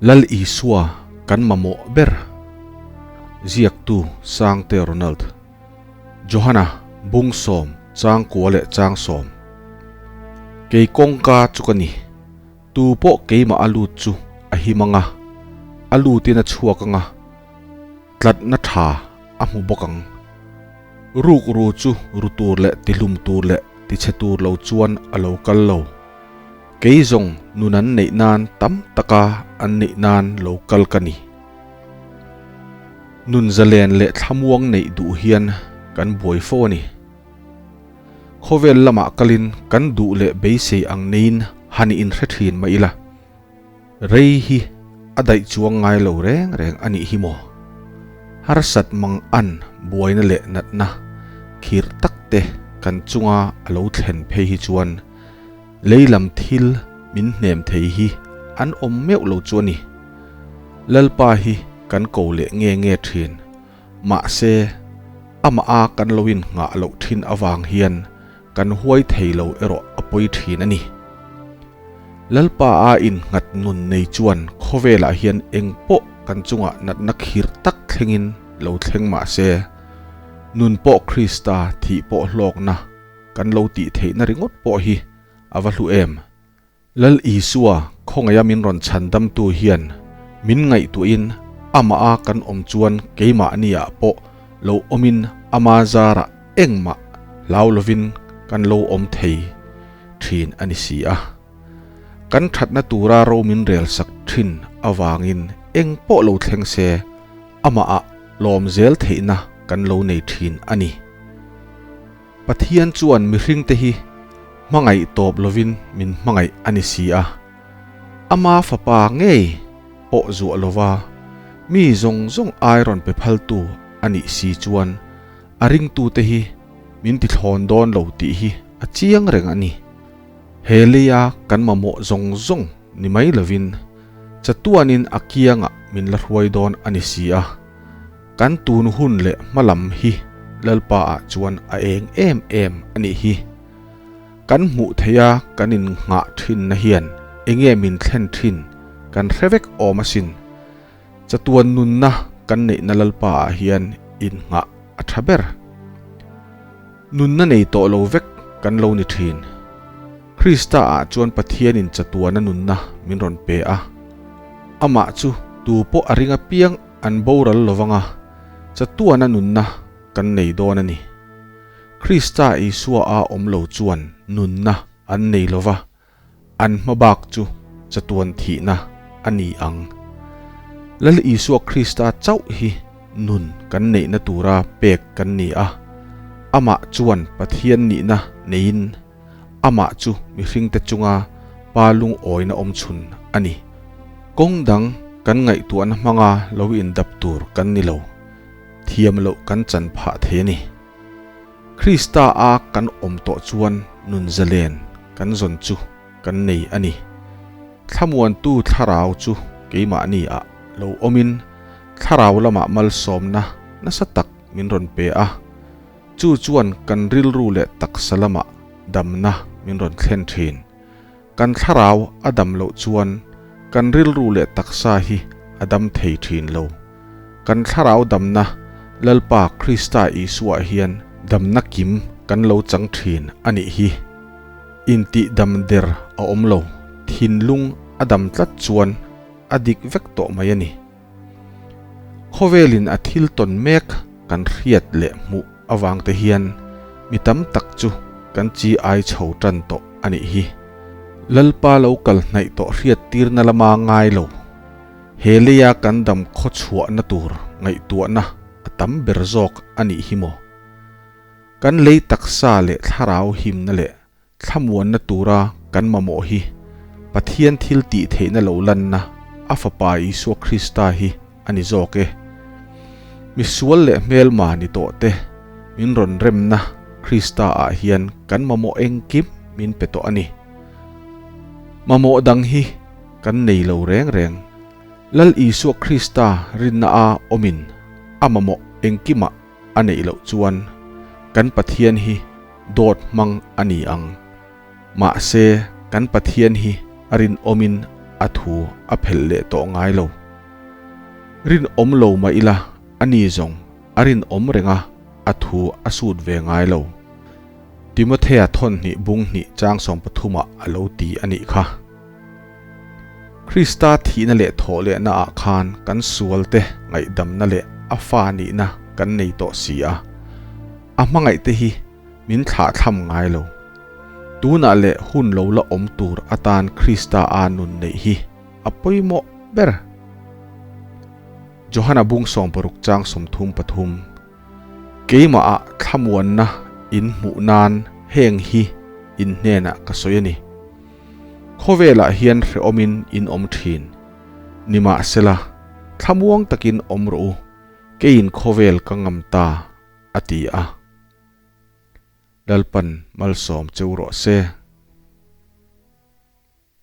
Lal Isua kan mamawh ber. Ziaktu Sangte Ronald. Johana bung sawm chang kua leh chang sawm. Kei kawngka chu ka ni. Tu pawh keimah a lut chu a him anga, a lutin a chhuak anga, tlatna tha a hmu bawk ang. Rukru chu ru tur leh tihlum tur leh tichhe tur lo chuan a lo kal lo. Kei zawng nun an neih nan tam taka an neih nan lo kal ka ni. Nun zalen leh thlamuang neih duh hian kan buai fo a ni. Khawvel lamah kalin kan duh leh beisei ang neiin han inhre thin mah ila. Rei hi a daih chuang ngai lo reng reng a nih hi maw? Harsat mang an buaina leh natna khirh tak te kan chunga a lo thlen phei hi chuan lei lam thil min hnem thei hi an awm meuh lo chu a ni. Lalpa hi kan ko leh nge nge thin. Mahse, amah a kan lo innghah loh thin avang hian Kan huai thei lo erawh a pawi thin a ni. Lalpa a innghat nun nei chuan khawvelah hian eng pawh kan chungah natna khir tak thlengin lo thleng mah se, nun pawh Krista thih pawh hlawkna kan lo tih theihna ringawt pawh hi a va hlu em. Lal Isua khawngaia min rawn chhandamtu hian min ngaihtuahin amah a kan awm chuan keimahniah pawh lo awmin ama zarah engmah hlau lovin kan lo awm thei thin a ni si a. Kan thatna tura ro min relsak thin avangin eng pawh lo thleng se amah ah lawm zel theihna kan lo nei thin a ni. Pathian chuan mihringte hi hmangaih tawp lovin min hmangaih a ni si a, ama fapa ngei pawh zuah lova mi zawng zawng ai rawn pe phaltu a nih si chuan a ringtute hi min tithlawn dawn lo tih hi a chiang reng a ni. He leia kan mamawh zawng zawng ni mai lovin chatuanin a kiangah min la hruai dawn a ni si a. Kan tun hun leh hma lam hi Lalpa ah chuan a eng em em a nih hi. Kan hmuh theih a kan in nghah thin na hian enge min thlen thin kan hre vek awm asin. Chatuan nunna kan neihna Lalpa ah hian in nghah a tha ber. Nunna nei tawh lo vek kan lo ni thin. Krista ah chuan Pathian in chatuana nunna min rawn pe a. Amah chu tu pawh a ring apiang An boral lovang a, chatuana nunna kan nei dawn a ni. Krista Isua a awm lo chuan nunna an nei lova, an hmabak chu chatuan thihna a ni ang. Lal Isua Krista chauh hi nun kan neihna tura pek kan ni a, amah chuan Pathian nihna neiin amah chu mihringte chunga pa lungawina awm chhun a ni. Kawng dang kan ngaihtuahna hmanga lo indap tur kan ni lo, thiam loh kan chan phah thei a ni. Krista a kan awm tawh chuan nun zalen kan zawn chu kan nei a ni. Thlamuantu thlarau chu keimahni ah lo awmin thlarau lamah malsawmna nasa tak min rawn pe a. Chu chuan kan rilru leh taksa lamah damna min rawn thlen thin. Kan thlarau a dam loh chuan kan rilru leh taksa hi a dam thei thin lo. Kan thlarau damna Lalpa Krista Isuaah hian damna kim kan lo chang thin a nih hi. Intih dam der a awm lo, thinlung a dam tlat chuan a dik vek tawh mai a ni. Khawvelin a thil tawn mek kan hriat leh hmuh avang te hian mi tam tak chu kan chi ai chho tan tawh a nih hi. Lalpa lo kal hnaih tawh hriat tirna lama ngai lo. He leia kan dam khaw chhuahna tur ngaihtuahna a tam ber zawk a nih hi maw? Kan lei taksa leh thlarau himna leh Thlamuanna tura kan mamawh hi Pathian thil tih theihna lo lanna a Fapa Isua Krista hi a ni zawk e. Misual leh hmelma ni tawh te min rawn remna Krista ah hian kan mamawh engkim min pe tawh a ni. Mamawh dang hi kan nei lo reng reng. Lal Isua Krista rinna a awmin a mamawh engkimah a neih loh chuan kan Pathian hi dawt hmang a ni ang. Mahse, kan Pathian hi a rinawmin a thu a phelh leh tawh ngai lo. Rinawm lo mah ila a ni zawng a rinawm reng a, a thu a sut ve ngai lo. Timothea thawn hnih bung hnih chang sawmpathumah a lo ti a nih kha. Krista thihna leh thawh lehna ah khan kan sual te ngaihdamna leh a fa nihna kan nei tawh si a, a hmangaih te hi min thlah thlam ngai lo. Tunah leh hun lo la awm tur atan Krista a nun neih hi a pawimawh ber. Johana bung 60 chang 33. Keimahah thlamuanna in hmuh nan heng hi in hnenah ka sawi a ni. Khawvelah hian hrehawmin in awm thin. Nimahsela, thlamuang takin awm rawh u, keiin khawvel ka ngam ta, a ti a. Lalpan malsawm cheu rawh se.